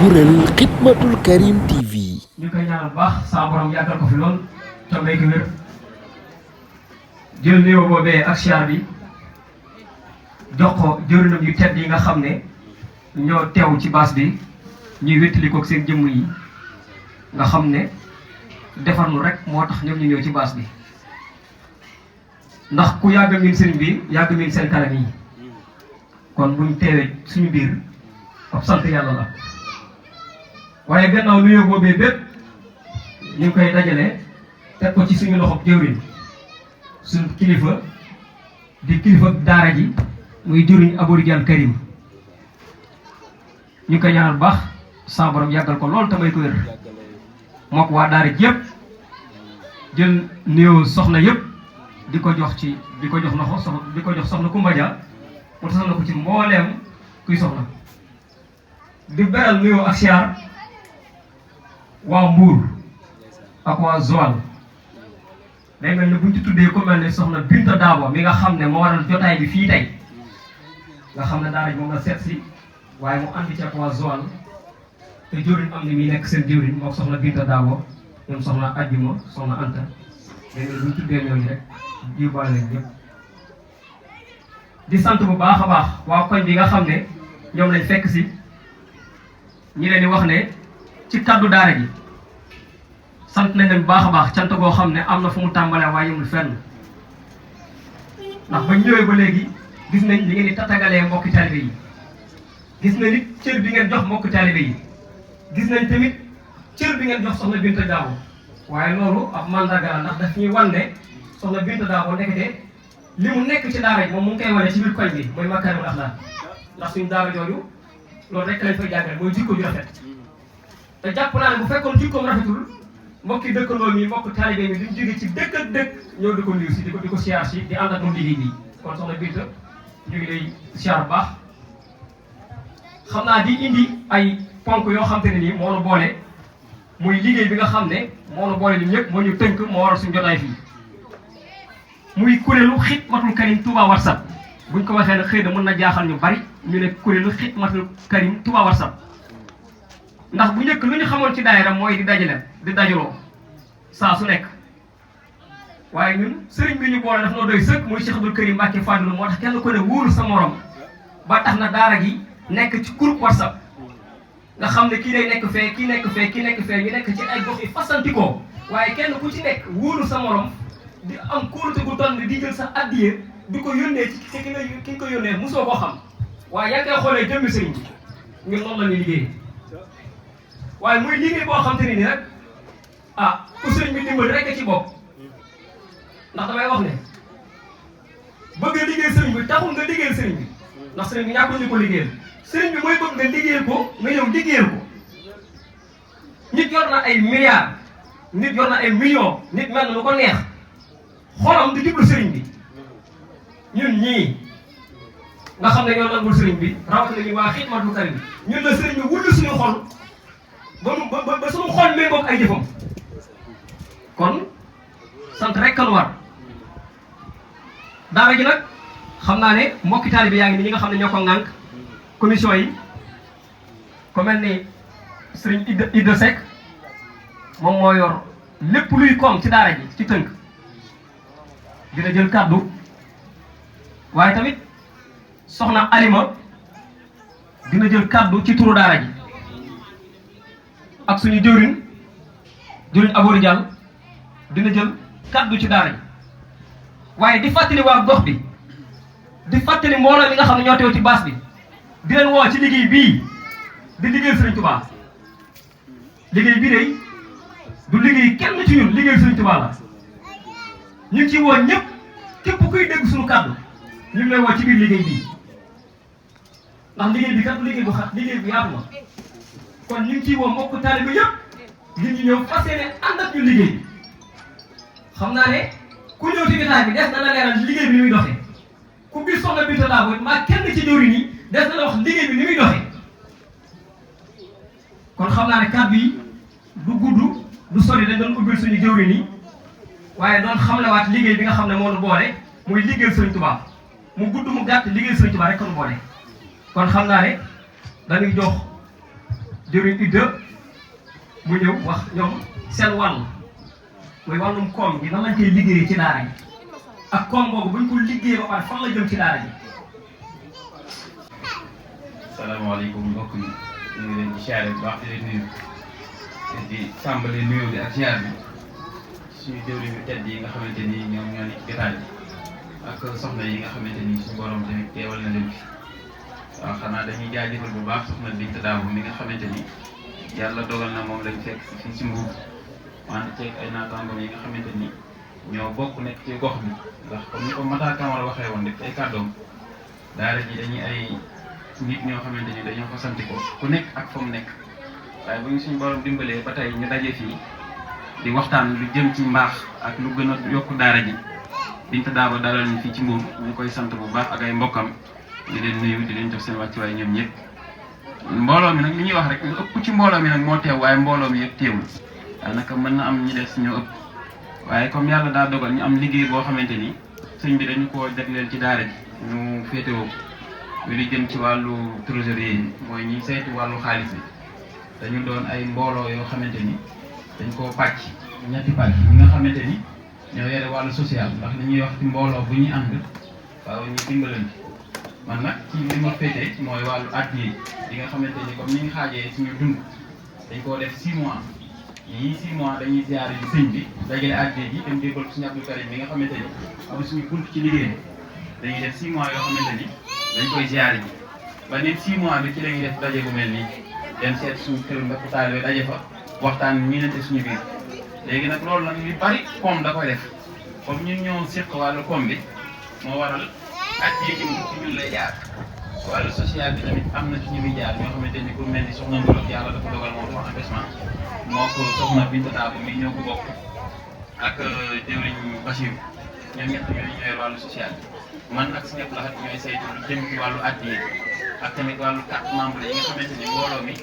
kuréel Xidmatul Karim TV. ñu koy ñaanal bu baax saa borom yàggal ko fi lool te may ko wér jël nuyoo boobee ak siyaar bi jox ko jëriñam yu tedd yi nga xam ne ñoo teew ci baas bi ñuy wéttali ko seen jëmm yi nga xam ne defar nu rek moo tax ñoom ñu ñëw ci baas bi ndax ku yàgg miin sëriñ bi yàgg miin seen kanam yi kon buñ teewee suñu biir ab sant yàlla la waaye gannaaw nuyoo boobee bépp ñu ngi koy dajale teg ko ci suñu loxob jëwriñ suñu kilifa di kilifa daara ji muy jëriñ Abouridjal Karim ñu koy ñaanal bu baax saa borom yàggal ko lool te may ko wér moo ko waa daara ji yëpp jël nuyoo soxna yëpp di ko jox soxna Kumba Dia mu tasal na ko ci mbooleem kuy soxna di beral nuyoo ak siyaar waa Mbuur ak waa Joal day mel ne buñ ci tuddee ko mel ne soxna Binta Daabo mi nga xam ne moo waral jotaay bi fii tey nga xam ne daara ji moom la seet si waaye mu andi ci ak waa Joal te jëwriñ am ni mi nekk seen jëwriñ moom soxna Binta Daabo ñoom soxna Ajjuma soxna Anta day mel ne buñ tuddee ñooñu rek yóbbaale leen ñëpp di sant bu baax a baax waa koñ bi nga xam ne ñoom lañ fekk si ñi leen di wax ne ci kaddu daara ji sant nañ leen bu baax a baax cant goo xam ne am na fu mu tàmbalee waaye yemul fenn ndax ba ñëwee ba léegi gis nañ li ngeen di tatagalee mbokki taalibe yi gis nañ nit cër bi ngeen jox mbokki taalibe yi gis nañ tamit cër bi ngeen jox soxna Binta Daabo waaye loolu ab mandarga la ndax daf ñuy wan ne soxna Binta Daabo nekkate li mu nekk ci daara ji moom mu ngi koy wane ci biir koñ bi mooy makaarimul axlaaq ndax suñu daara jooju loolu rek lañ fay jàngale mooy jikko ju rafet te jàpp naa ne bu fekkoon jikkoom rafetul mbokki dëkkandoo mi mbokk taalibe mi duñ jóge ci dëkk ak dëkk ñëw di ko nuyu si di ko siyaar si di ànd ak moom liggéey bi kon soxna Binta ñu ngi lay siyaar bu baax xam naa di indi ay ponk yoo xam te ne nii moo nu boole muy liggéey bi nga xam ne moo nu boole ñun ñëpp moo ñu tënk moo waral suñu jotaay fii muy kuréelu Xidmatul Karim Touba WhatsApp buñ ko waxee nag xëy na mën na jaaxal ñu bari ñu ne kuréelu Xidmatul Karim Touba WhatsApp ndax bu njëkk lu ñu xamoon ci daayira mooy di dajale di dajaloo saa su nekk waaye ñun sëriñ bi ñu boole daf noo doy sëkk muy Cheikh Abdoul Karim Mbacké Fadilou moo tax kenn ko ne wóolu sa morom ba tax na daara gi nekk ci groupe WhatsApp nga xam ne kii day nekk fee kii nekk fee kii nekk fee ñu nekk ci ay gox yi fasantikoo waaye kenn ku ci nekk wóolu sa morom di am kóolute gu toll di jël sa addiye di ko yónnee ci ki nga ko yónnee mosoo koo xam waaye yaa ngi koy xoolee jëmmi sëriñ bi ñun noonu la ñuy liggéey waaye muy liggéey boo xam te ni rek ah ku sëriñ bi dimbali rek ci bopp ndax damay wax ne bëgg nga liggéey sëriñ bi taxul nga liggéeyal sëriñ bi ndax sëriñ bi ñàkkul ñu ko liggéeyal sëriñ bi mooy bëgg nga liggéeyal ko nga ñëw liggéeyal ko nit yor na ay milliards nit yor na ay millions nit mel na lu ko neex xolam di jublu sëriñ bi ñun ñii nga xam ne ñoo nangul sëriñ bi rawatina ñu waa Xidmatul Karim ñun la sëriñ bi wullu suñu xol ba suñu xol méngoog ay jëfam kon sant rek kan war daara ji nag xam naa ne mbokki taalibe yaa ngi ni ñi nga xam ne ñoo ko ŋànk commission yi ku mel ni sëriñ Idda Seck moom moo yor lépp luy koom ci daara ji ci tënk dina jël kàddu waaye tamit soxna Alima dina jël kàddu ci turu daara ji ak suñu jëwriñ Abouridjal dina jël kàddu ci daara ji waaye di fàttali waa gox bi di fàttali mbooloo mi nga xam ne ñoo teew ci baas bi di leen woo ci liggéey bii di liggéeyal Sëriñ Tuubaa liggéey bii day du liggéey kenn ci ñun liggéeyal Sëriñ Tuubaa la ñu ngi ciy woo ñëpp képp kuy dégg suñu kàddu ñu ngi lay woo ci biir liggéey bii ndax liggéey bi kat du liggéey bu xat liggéey bu yaatu la kon ñu ngi ciy woo mbokk taalibe yëpp ngir ñu ñëw fas yéene ànd ak ñu liggéey bi xam naa ne ku ñëw ci jotaay bi des na la leeral liggéey bi ni muy doxee ku gis soxna Binta Daabo maa kenn ci jëwriñ yi des na la wax liggéey bi ni muy doxee kon xam naa ne kàddu yi du gudd du sori dañ doon ubbil suñu jëwriñ yi waaye doon xamlewaat liggéey bi nga xam ne moo nu boole muy liggéeyal Sëriñ Tuubaa mu gudd mu gàtt liggéeyal Sëriñ Tuubaa rek ko nu boole kon xam naa ne dañuy jox jëriñ idda mu ñëw wax ñoom seen wàll mooy wàllum koom gi nan lañ koy liggéeyee ci daara ji ak koom boobu buñ ko liggéeyee ba pare fan la jëm ci daara ji. salaamaaleykum mbokk yi ñu ngi leen di siyaare bu baax di leen nuyu di tàmbali nuyoo bi ak siyaar bi suñu jëwriñ yu tedd yi nga xamante ni ñoom ñoo nekk ci jotaay bi ak soxna yi nga xamante ni suñu borom tamit teewal na leen fi waaw xanaa dañuy jaajëfal bu baax soxna Binta Daabu mi nga xamante ni yàlla dogal na moom lañ fekk fii ci Mbuur wante ceeg ay naataangoom yi nga xamante ni ñoo bokk nekk ci gox bi ndax comme ni ko Matar Camara waxee woon rek ay kàddoom daara ji dañuy ay nit ñoo xamante ni dañoo ko santi ko ku nekk ak fa mu nekk waaye bu ñu suñu borom dimbalee ba tey ñu daje fii di waxtaan lu jëm ci mbaax ak lu gën a yokk daara ji Binta Daabu dalal ñu fii ci Mbuur ñu koy sant bu baax ak ay mbokkam di leen nuyu di leen jox seen wàccuwaay ñoom ñëpp. mbooloo mi nag li ñuy wax rek lu ëpp ci mbooloo mi nag moo teew waaye mbooloo mi yëpp teewul daanaka mën na am ñi des ñoo ëpp waaye comme yàlla daa dogal ñu am liggéey boo xamante ni sëñ bi dañu koo jagleel ci daara ji ñu féetewoo ñu li jëm ci wàllu trésorier yi mooy ñi saytu wàllu xaalis bi dañu doon ay mbooloo yoo xamante ni dañ koo pàcc ñetti pàcc ñi nga xamante ni ñoo yore wàllu social ndax li ñuy wax ci mbooloo bu ñuy ànd waaw ñu dimbalante man nag ci li ma féete mooy wàllu addiya yi nga xamante ni comme ni ñu xaajee suñu dund dañ koo def 6 mois yii 6 mois dañuy ziare ji sëñ bi dajale addiya ji dem jébbal ko suñu Abdou Karim bi nga xamante ni am suñu bunt ci liggéey dañuy def 6 mois yoo xamante ni dañ koy ziare ji ba nit 6 mois bi ci la ñuy def daje bu mel nii dem seet suñu kër mbokku taalibe daje fa waxtaan ñiinante suñu biir léegi nag loolu nag li bari koom da koy def comme ñun ñoo seq wàllu koom bi moo waral addiya ji ci ñun lay jaar wàllu social bi tamit am na ci ñu muy jaar ñoo xamante ni ku mel ni soxna Ngolo yàlla dafa dogal moom dafa empêchement moo ko soxna Binta Daabu mi ñoo ko bokk ak jëwriñ Bachir ñoom ñett ñooy ñooy wàllu social bi man ak si ñëpp la ñooy saytu lu jëm ci wàllu addiya ak tamit wàllu carte membre yi nga xamante ni mbooloo mi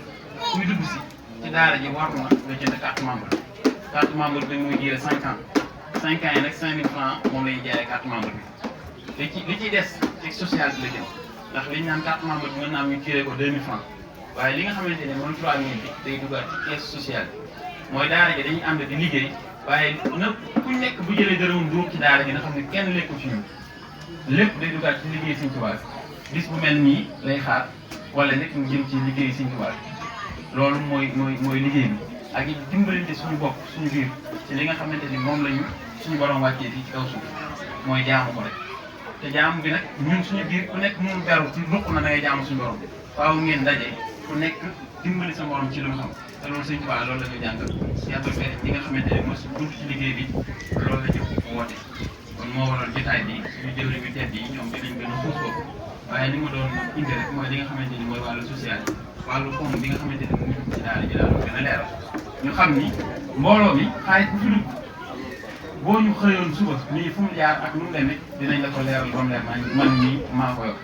kuy dugg si ci daara ji war na nga jënd carte membre bi muy diire 5 ans 5 ans yi nag 5000 francs moom la ñuy jaayee carte membre bi li ciy des ci social bi la jëm ndax liñ naan carte membre bi mën naa am ñu tiré ko 2000 francs waaye li nga xamante ne mooy 3000 bi day duggaat ci caisse sociale bi mooy daara ji dañuy ànd di liggéey waaye nag ku nekk bu jëlee dërëmum duum ci daara ji nga xam ne kenn lekku ci ñun lépp day duggaat ci liggéey Sëñ Tuubaa bis bu mel nii lay xaar wala nekk mu jëm ci liggéey Sëñ Tuubaa loolu mooy liggéey bi ak it dimbalante suñu bopp suñu biir ci li nga xamante ni moom lañu suñu borom wàccee fii ci kaw suuf mooy jaamu ko rek te jaamu bi nag ñun suñu biir ku nekk mënu beru ci ruq na da ngay jaamu suñu borom faaw ngeen daje ku nekk dimbali sa morom ci lu mu xam te loolu Sëñ Tuubaa loolu la ñuy jàngal yàlla fee ñi nga xamante ne mooy suñu bunt ci liggéey bi loolu la ñu woote kon moo waral jotaay bi suñu jëwriñ bi tedd yi ñoom dinañ gën a xuus foofu waaye li ma doon indi rek mooy li nga xamante ni mooy wàllu social wàllu fond bi nga xamante ni mu ci daara ji daal gën a leeral ñu xam ni mbooloo mi xaalis bu fi dugg boo ñu xëyoon suba nii fu mu jaar ak nu mu demee dinañ la ko leeral ba mu leer man nii maa ko yor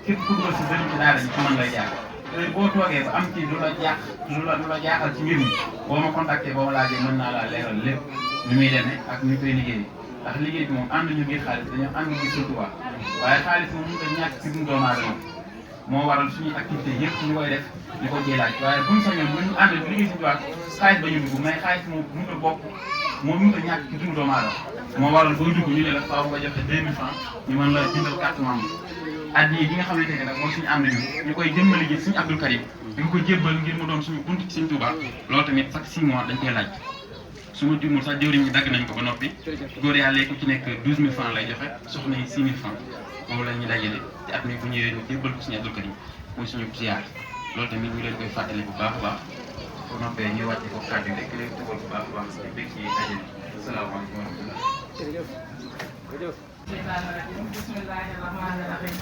képp ku dugal si dërëm ci daara ji ci man lay jaar te boo toogee ba am ci lu la jaaxal ci mbir mi boo ma contacté boo ma laajee mën naa laa leeral lépp ni muy demee ak ni koy liggéey ndax liggéey bi moom ànd ñu ngir xaalis dañoo ànd ngir Sëñ Tuubaa waaye xaalis moom mënut a ñàkk ci dund doomu aadama moo waral suñuy activité yëpp ñu koy def di ko jéelaaj waaye buñ sañoon buñ ànd di liggéey Sëñ Tuubaa xaalis ba ñu dugg mais xaalis moom mënut a bokk moom mënut a ñàkk ci dund doomu aadama moo waral booy dugg ñu ne la faaw nga joxe 2000 francs ñu mën la jëndal carte membre addiya gi nga xamante ne nag mooy suñu ànd ñu koy jëmmali ji suñu Abdou Karim di ko jébbal ngir mu doon suñu bunt ci Sëñ Tuubaa loolu tamit chaque 6 mois dañ koy laaj su ma jumul sax jëwriñ ñi dagg nañ ko ba noppi góor yàlla ku ci nekk 12000 francs lay joxe soxna yi 6000 francs moom la ñuy dajale te at mi bu ñëwee ñu jébbal ko suñu Abdou Karim muy suñu ziar loolu tamit ñu leen koy fàttali bu baax a baax bu noppee ñu wàcce ko kàddu yi rek leen tëbal bu baax a baax ci bëgg ci dajale asalaamaaleykum wa rahmatulah. bismillahi rahmani rahim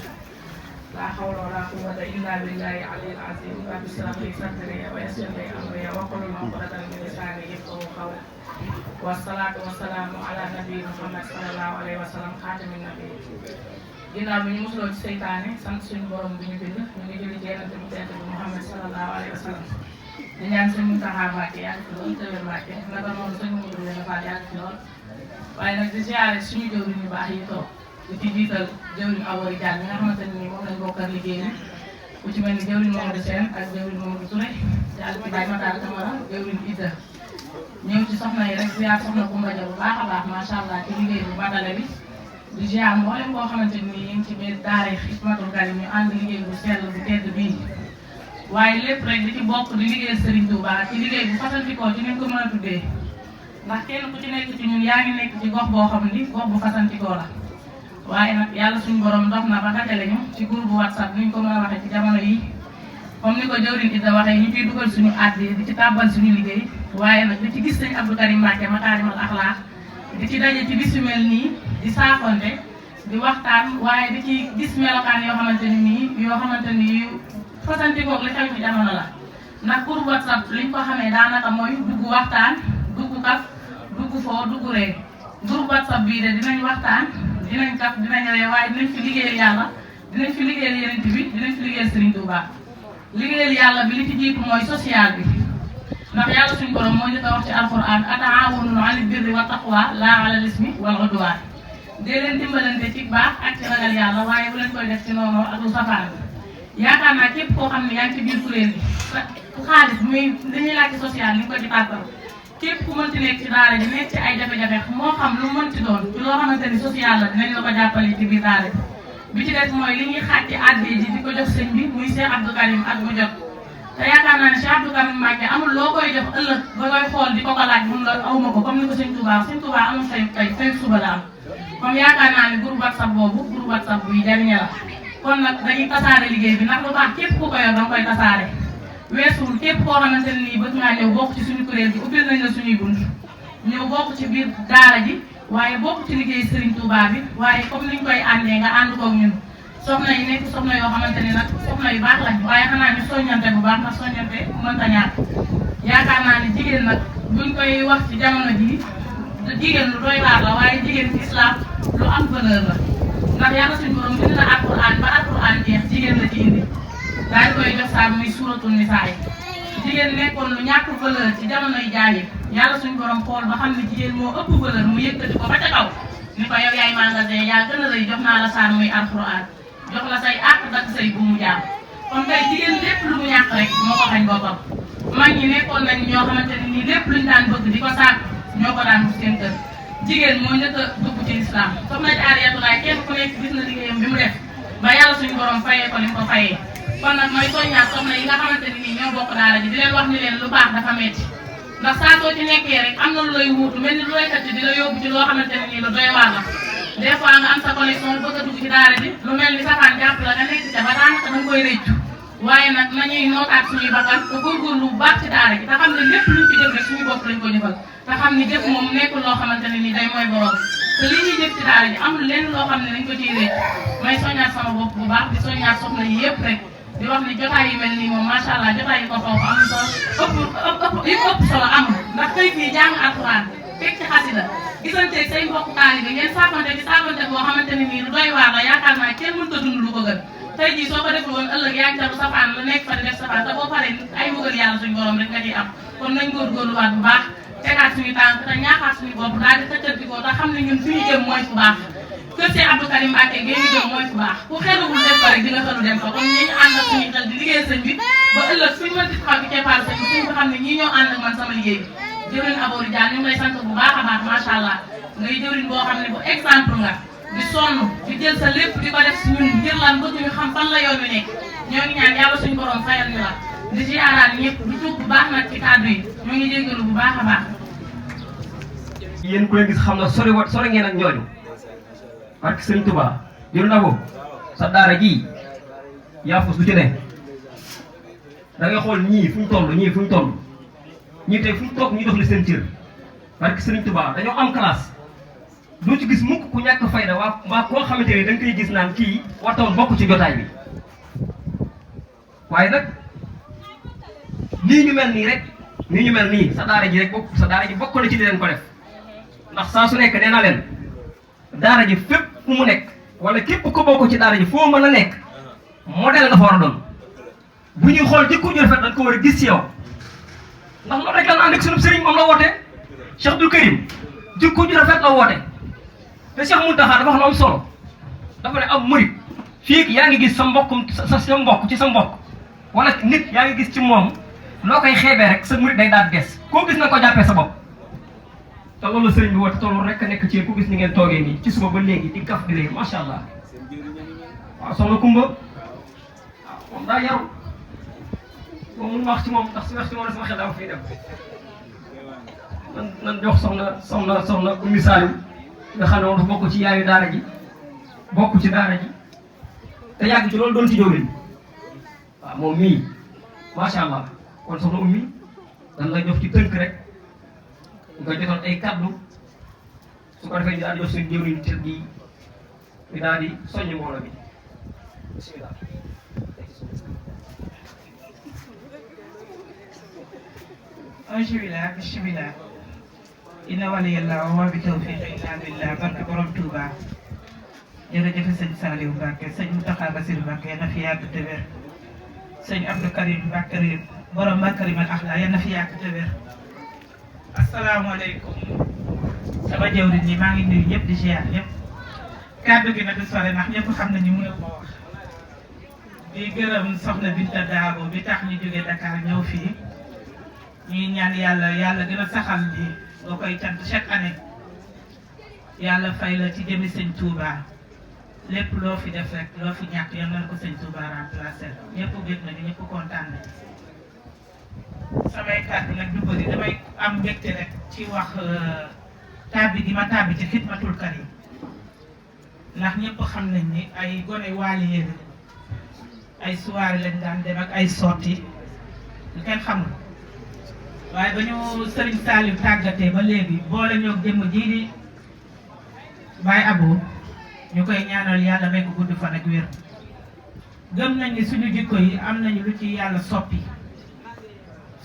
la hawla wala quwwata illa billahi aliyyil azim rabbi ishrah li sadri wa yassir li amri wahlul uqdatan min lisani yafqahu qawli wassalatu wassalamu ala nabi Muhammad sallallahu alayhi wa sallam xaatimin nabi ginnaaw bi ñu musuloo ci seytaane sant suñu borom bi ñu bind ñu ngi julli ci Yonent bi tedd bi Muhammad sallallahu alayhi wa sallam di ñaan sëñ Mountakha Mbacké yàgg fi lool tëwér Mbacké naka noonu sëñ Modou Wéne Fall yàgg fi lool waaye nag di ziare suñu jëwriñ yu baax yi toog di ci jiital jëwriñ Awoy Diagne mi nga xamante ni moom lañ bokkal liggéey ni ku ci mel ni jëwriñ Mamadou Sène ak jëwriñ Mamadou Touré jàll ci Baye Matar Camara jëwriñ Idda ñëw ci soxna yi rek ziar soxna Koumba Dia bu baax a baax macha allah ci liggéey bu batale bi di ziar mboolem koo xamante ni ñu ngi ci biir daara Hikmatul Karim ñu ànd liggéey bu sell bu tedd bii waaye lépp rek di ci bokk di liggéey Serigne Touba ci liggéey bu fasantikoo ci ni ko mën a tuddee ndax kenn ku ci nekk ci ñun yaa ngi nekk ci gox boo xam ni gox bu fasantikoo la waaye nag yàlla suñu borom dox na ba dajale ñu ci groupe WhatsApp ni ñu ko mën a waxee ci jamono yi comme ni ko jëwriñ Idda waxee ñu ciy dugal suñu àddi di ci tàbbal suñu liggéey waaye nag di ci gis sëñ Abdou Karim Mbacké Makarimal Akhlaq di ci daje ci bis yu mel nii di saafonte di waxtaan waaye di ci gis melokaan yoo xamante ni fasantikoog li xew ci jamono la ndax groupe WhatsApp liñ ko xamee daanaka mooy dugg waxtaan dugg kaf dugg foo dugg ree groupe WhatsApp bii de dinañ waxtaan dinañ kaf dinañ ree waaye dinañ fi liggéeyal yàlla dinañ fi liggéeyal Yonent bi dinañ fi liggéeyal Serigne Touba liggéeyal yàlla bi li ci jiitu mooy social bi ndax yàlla suñu borom moo njëkk a wax ci alquran ataawunu alal birri wa taqwa laa alal ismi wal udwaan dee leen dimbalante ci baax ak ci ragal yàlla waaye bu leen koy def ci noonu ak lu safaan yaakaar naa képp koo xam ne yaa ngi ci biir kuréel bi xaalis muy dañuy laaj ci social ni nga ko ci tàggal képp ku mënti nekk ci daara ji nekk ci ay jafe-jafe moo xam lu mënti doon ci loo xamante ni social la dinañ la ko jàppale ci biir daara ji bi ci des mooy li ñuy xaaj ci àddee ji di ko jox sëñ bi muy Cheikh Abdou Karim ak mu jot te yaakaar naa ne Cheikh Abdou Karim Mbacké amul loo koy jox ëllëg ba koy xool di ko laaj mun la awma ko comme ni ko sëñ Touba amul fay suba la am comme yaakaar naa ne groupe WhatsApp buy jariñe la kon nag dañuy tasaare liggéey bi ndax lu baax képp ku ko yor danga koy tasaare weesuwul képp koo xamante ne nii bëgg ngaa ñëw bokk ci suñu kuréel gi ubbil nañ la suñuy bunt ñëw bokk ci biir daara ji waaye bokk ci liggéey Serigne Touba bi waaye comme niñ koy àndee nga ànd koog ñun soxna yi nekk soxna yoo xamante ne nag soxna yu baax lañ waaye xanaa ñu soññante bu baax ndax soññante mënta ñàkk yaakaar naa ne jigéen nag buñ koy wax ci jamono jii jigéen lu doy waar la waaye jigéen ci islam lu am valeur la ndax yàlla suñu borom bind na alquran ba alquran jeex jigéen la ci indi daal di koy jox saa muy suratul nisaa yi jigéen nekkoon lu ñàkk valeur ci jamonoy jaayee yàlla suñu borom xool ba xam ne jigéen moo ëpp valeur mu yëkkati ko ba ca kaw ni ko yow yaay magasin yaa gën a rëy jox naa la saa muy alquran jox la say àq dak say bu mu jaam kon tey jigéen lépp lu mu ñàkk rek moo ko xañ boppam mag ñi nekkoon nañ ñoo xamante ne nii lépp luñ daan bëgg di ko sàkk ñoo ko daan wut seen kër jigéen moo njëkk a dugg ci islam soxna Jaaratullaay kenn ku nekk gis na liggéeyam bi mu def ba yàlla suñu borom fayee ko ni mu ko fayee kon nag mooy soññaat soxna yi nga xamante ne nii ñoo bokk daara ji di leen wax ni leen lu baax dafa metti ndax saa soo ci nekkee rek am na lu lay wuutu mel ni lu lay xëcc di la yóbbu ci loo xamante ne nii lu doy waar la des fois nga am sa connexion bëgg a dugg ci daara ji lu mel ni safaan jàpp la nga nekk ca ba daanaka da nga koy rëccu waaye nag nañuy nootaat suñuy bakkan te góorgóorlu bu baax ci daara ji te xam ne lépp luñ fi jëf rek suñu bopp lañ ko jëfal te xam ni jëf moom nekkul loo xamante ne nii day mooy borom te li ñuy jëf ci daara ji amul lenn loo xam ne dañ ko ciy rëcc may soññaat sama bopp bu baax di soññaat soxna yi yëpp rek di wax ni jotaay yu mel nii moom macha allah jotaay yu ko foofu am solo ëpp solo amul ndax tey fii jàng alxuraan teg ci xasida gisanteeg say mbokk taalibe ngeen saafante ci saafante boo xamante ne nii lu doy waar la yaakaar naa kenn mënut a dund lu ko gën tey jii soo ko deful woon ëllëg yaa ngi taru safaan la nekk fa di def safaan te boo paree ay mbugal yàlla suñu borom rek nga ciy am kon nañ góorgóorluwaat bu baax tegaat suñu tànk te ñaaxaat suñu bopp daal di xëccantikoo te xam ne ñun fi ñu jëm mooy fu baax kër Cheikh Abdou Karim Mbacké ngeen ñu jëm mooy fu baax ku xeluwul dem fa rek di nga xelu dem fa kon ñi ñu ànd ak suñu xel di liggéey sëñ bi ba ëllëg suñu mën di taxaw ci keppaaru sëñ bi suñu ko xam ne ñii ñoo ànd ak man sama liggéey bi jëwriñ Aboori Diagne ñu ngi lay sant bu baax a baax macha allah ngay jëwriñ boo xam ne bu exemple nga di sonn di jël sa lépp di ko def si ñun ngir lan bëgg ñu xam fan la yoon wi nekk ñoo ngi ñaan yàlla suñu borom fayal ñu la di ziaraat ñëpp di tuub bu baax nag ci kàddu yi ñoo ngi jéggalu bu baax a baax. yéen ku leen gis xam na sori ngeen ak ñooñu barke Sëriñ Tuubaa jël na ko sa daara ji yaa fus du ci ne da ngay xool ñii fu ñu toll ñii tey fu ñu toog ñu dox li seen cër barke Sëriñ Tuubaa dañoo am classe doo ci gis mukk ku ñàkk fayda waa koo xamante ne da nga koy gis naan kii wartawoon bokk ci jotaay bi waaye nag nii ñu mel nii rek nii ñu mel nii sa daara ji rek bokk na ci di leen ko def ndax saa su nekk nee naa leen daara ji fépp fu mu nekk wala képp ko bokk ci daara ji foo mën a nekk modèle nga fa war a doon bu ñuy xool jikko ju rafet dañ ko war a gis ci yow ndax loolu rek lan ànd ak sunu sëriñ moom la woote Cheikh Abdou Karim jikko ju rafet la woote te Cheikh Mountakha dafa wax lu am solo dafa ne am murit fii yaa ngi gis sa mbokkum sa mbokk ci sa mbokk wala nit yaa ngi gis ci moom loo koy xeebee rek sa murit day daal des koo gis na ko jàppee sa bopp te loolu sëriñ bi woote te loolu rek nekk ci ku gis ni ngeen toogee nii ci suba ba léegi di kaf di léegi macha allah waaw soxna Kumba waaw moom daa yaru moom mun ma wax ci moom ndax su wax ci moom sama xel daa fii dem nan jox soxna Oumy Saliou nga xam ne moom dafa bokk ci yaayu daara ji bokk ci daara ji te yàgg ci loolu doon ci jógee waaw moom mii macha allah kon soxna Oumy dan lay jox ci tënk rek nga jotoon ay kaddu su ko defee ñu daal di jox suñu jëwriñ tër gi ñu daal di soññ mbooloo bi bismillah. Alhamdulillah bismillah inna waliyallah wa bi tawfiq illa billah barke borom Touba jërëjëf sëñ Saliou Mbacke sëñ Mountakha Bassirou Mbacke yal na fi yàgg te wér sëñ Abdou Karim Mbacke borom Makarim al Akhlaq yal na fi yàgg te wér. Asalaamaaleykum sama jawriñ ñi maa ngi nuyu ñëpp di ziar ñëpp kàddu gi nag du sore ndax ñëpp xam nañu mu ko wax di gërëm soxna Binta Daabo bi tax ñu jógee Dakar ñëw fii ñuy ñaan yàlla gën a saxal bi nga koy cant chaque année yàlla fay la ci jëmi sëñ Touba lépp loo fi def rek loo fi ñàkk yal na ko sëñ Touba remplacer ñëpp bég nañu ñëpp kontaan nañu samay kàddu nag du bëri damay am mbégte rek ci wax tàbbi gi ma tàbbi ci xidmatul karim ndax ñëpp xam nañ ni ay gone waali yéen ay soirée lañ daan dem ak ay sorties lu kenn xamul waaye ba ñu Sëriñ Saliou tàggatee ba léegi boole ñoo jëmm jii di Baye Abo ñu koy ñaanal yàlla may ko gudd fan ak wér gëm nañ ni suñu jikko yi am nañu lu ci yàlla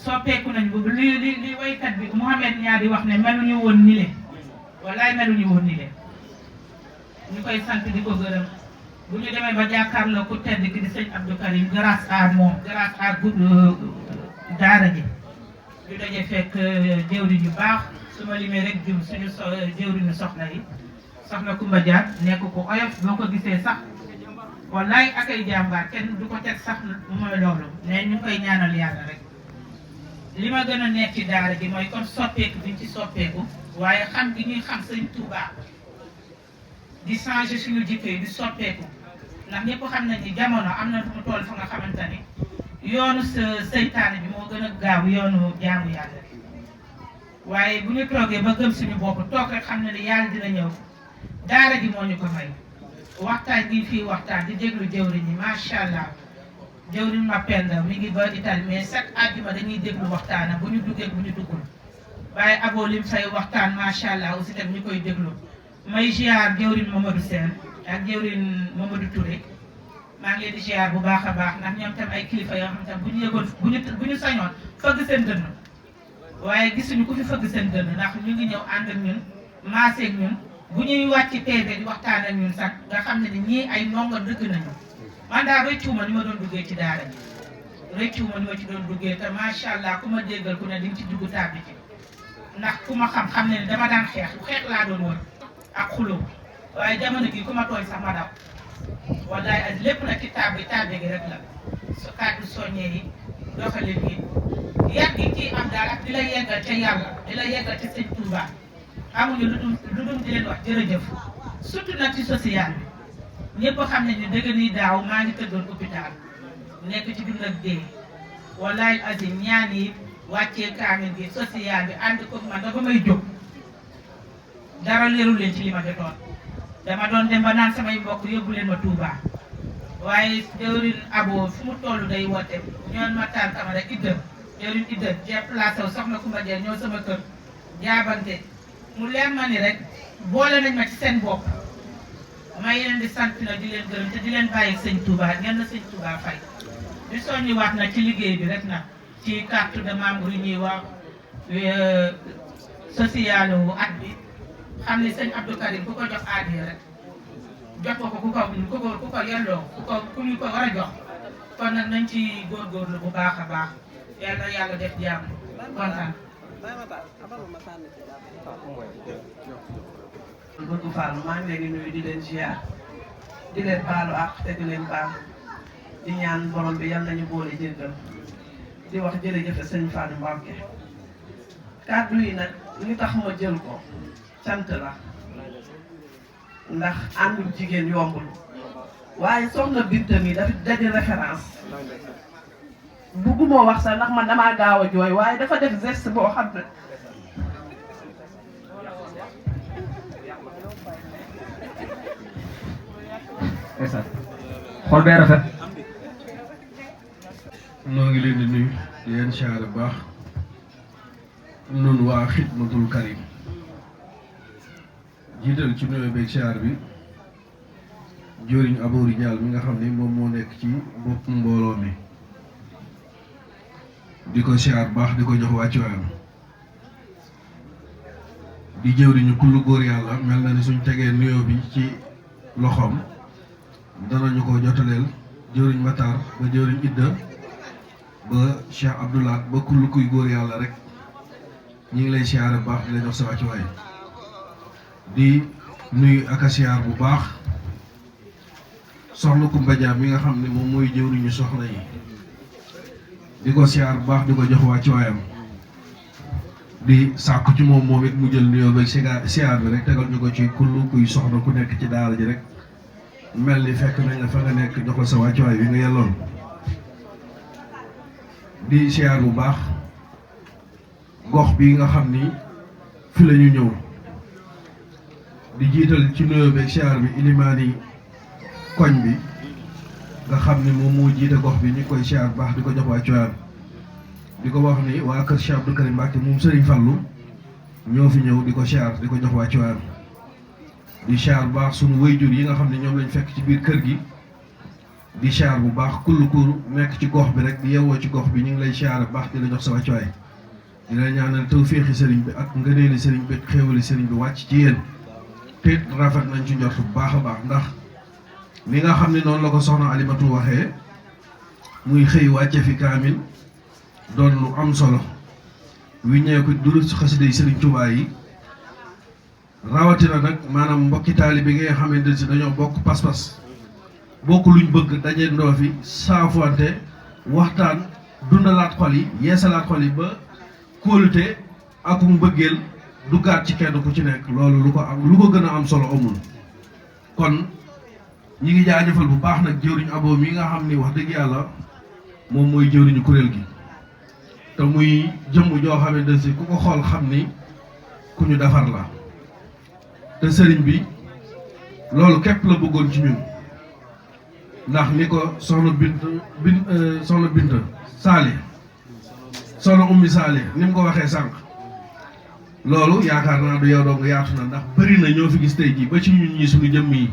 soppeeku nañ bu li waykat bi Mouhamed ñaar di wax ne meluñu woon ni le wallaay meluñu woon ni le ñu koy sant di ko gërëm bu ñu demee ba jàkkaarloo ku tedd ki di sëñ Abdou Karim grâce à moom grâce à daara ji ñu daje fekk jëwriñ yu baax su ma limee rek jum suñu jëwriñu soxna yi soxna Kumba Jaar nekk ko oyof boo ko gisee sax wallaay ak ay jàmbaar kenn du ko teg sax mooy loolu mais ñu koy ñaanal yàlla rek li ma gën a nekk ci daara ji mooy kon soppeeku biñ ci soppeeku waaye xam gi ñuy xam sëñ Touba di changer suñu jikko yi di soppeeku ndax ñëpp xam nañ ni jamono am na fu mu toll fa nga xamante ni yoonu seytaane bi moo gën a gaaw yoonu jaamu yàlla waaye bu ñu toogee ba gëm suñu bopp toog rek xam ne ni yàlla dina ñëw daara ji moo ñu ko may waxtaan gi fii waxtaan di déglu jëwriñ ñi macha allah jëwriñ ma penda mi ngi ba Italie mais chaque àjjuma dañuy déglu waxtaana bu ñu duggee bu ñu duggul waaye aboo lim say waxtaan macha allah aussi tam ñu koy déglu may ziar jëwriñ Mamadou Sène ak jëwriñ Mamadou Touré maa ngi leen di ziar bu baax a baax ndax ñoom tam ay kilifa yoo xam tam bu ñu yëgoon bu ñu sañoon fëgg seen dënn waaye gisuñu ku fi fëgg seen dënn ndax ñu ngi ñëw ànd ak ñun maaseeg ñun bu ñuy wàcc TV di waxtaan ak ñun sax nga xam ne ni ñii ay ndongo dëgg nañu man daal rëccuuma ni ma doon duggee ci daara ji rëccuuma ni ma ci doon duggee te macha allah ku ma déggal ku ne di nga ci dugg tàbbi ci ndax ku ma xam ne ni dama daan xeex laa doon wër ak xuloo waaye jamono gi ku ma tooñ sax ma daw wallaay ak lépp nag ci tàbbi gi rek la su kàddu soññee yi doxalin yi yàgg yi ciy am daal ak di la yeggal ca yàlla di la yeggal ca sëñ Touba amuñu lu dul di leen wax jërëjëf surtout nag ci social bi ñëpp xam nañ ne dëgg ni daaw maa ngi tëddoon hôpital nekk ci dund ak dee wallaay azim ñaan yi wàccee kaamil bi social bi ànd ko man ba may jóg dara leerul leen ci li ma jotoon dama doon dem ba naan samay mbokk yóbbu leen ma Touba waaye jëwriñ Abo fu mu toll day woote ñoon ma taal Camara iddëm jëwriñ iddëm déplacé wu soxna Kumba Jeer ñoo sama kër jaabante mu leer ma ni rek boole nañ ma ci seen bopp may leen di sant na di leen gërëm te di leen bàyyi sëñ Touba ngeen na sëñ Touba fay di soññi waat na ci liggéey bi rek na ci carte de membre yi ñuy wax social wu at bi xam ni sëñ Abdou Karim ku ko jox aadiya rek jox ko ku ko yelloo ku ñu ko war a jox kon nag nañ ci góorgóorlu bu baax a baax yàlla def jàmm kontaan. Bëgg Fall maa ngi leen di nuyu di leen ziar di leen baalu àq te di leen baal di ñaan borom bi yal nañu boole jéggal di wax jërëjëf sëñ Fallou Mbacké kàddu yi nag li tax ma jël ko sant la ndax àndul jigéen yombul waaye soxna Binta mi dafa daje référence bugguma wax sax ndax man damaa gaaw a jooy waaye dafa def geste boo xam ne xool bee rafet. noo ngi leen di nuyu di leen siyaare bu baax nun waa Xidmatul Karim jiital ci nuyoo beeg siyaar bi jëriñ Abou Ridial mi nga xam ni moom moo nekk ci bopp mbooloo mi di ko siyaar baax di ko jox wàccuwaayam di jëwriñu kullu góor yàlla mel na ni suñ tegee nuyoo bi ci loxoom danañu ko jotaleel jëwriñ Matar ba jëwriñ Idda ba Cheikh Abdoulaye ba kullu kuy góor yàlla rek ñu ngi lay siyaare bu baax di la jox sa wàccuwaay di nuyu ak a siyaar bu baax soxna Kumba Dia mi nga xam ne moom mooy jëwriñu soxna yi di ko siyaar bu baax di ko jox wàccuwaayam di sàkku ci moom it mu jël nuyoo beeg siyaar bi rek tegal ñu ko ci kullu kuy soxna ku nekk ci daara ji rek mel ni fekk nañ la fa nga nekk jox ko sa wàccuwaay bi nga yelloon di siyaar bu baax gox bi nga xam ni fi la ñu ñëw di jiital ci nuyoo beeg siyaar bi ilimaani koñ bi nga xam ni moom moo jiite gox bi ñu koy siyaar bu baax di ko jox wàccuwaayam di ko wax ni waa kër Cheikh Abdou Karim Mbacké moom Serigne Fallou ñoo fi ñëw di ko siyaar di ko jox wàccuwaayam di siyaar bu baax sunu wayjur yi nga xam ne ñoom lañ fekk ci biir kër gi di siyaar bu baax kull ku nekk ci gox bi rek di yeewoo ci gox bi ñu ngi lay siyaar bu baax di la jox sa wàccuwaay di la ñaanal tawféexi sëriñ bi ak ngëneeli sëriñ bi ak xéewali sëriñ bi wàcc ci yéen te rafet nañ ci njort bu baax a baax ndax li nga xam ne noonu la ko soxna Alimatu waxee muy xëy wàcce fi kaamil doon lu am solo wi ñëwee ko duru xasida yi sëriñ Tuubaa yi rawatina nag maanaam mbokki taalibe bi nga xamante ne si dañoo bokk pas-pas bokk luñ bëgg daje ndoo fi saafuwante waxtaan dundalaat xol yi yeesalaat xol yi ba kóolute ak mbëggeel duggaat ci kenn ku ci nekk loolu lu ko gën a am solo amul kon ñi ngi jaajëfal bu baax nag jëwriñu Abo mi nga xam ni wax dëgg yàlla moom mooy jëwriñu kuréel gi te muy jëmm joo xamante ne si ku ko xool xam ni ku ñu defar la te sëriñ bi loolu képp la bëggoon ci ñun ndax ni ko soxna bint saali soxna ummi saali ni mu ko waxee sànq loolu yaakaar naa du yow dong yaatu na ndax bëri na ñoo fi gis tey jii ba ci ñun ñii suñu jëmm yi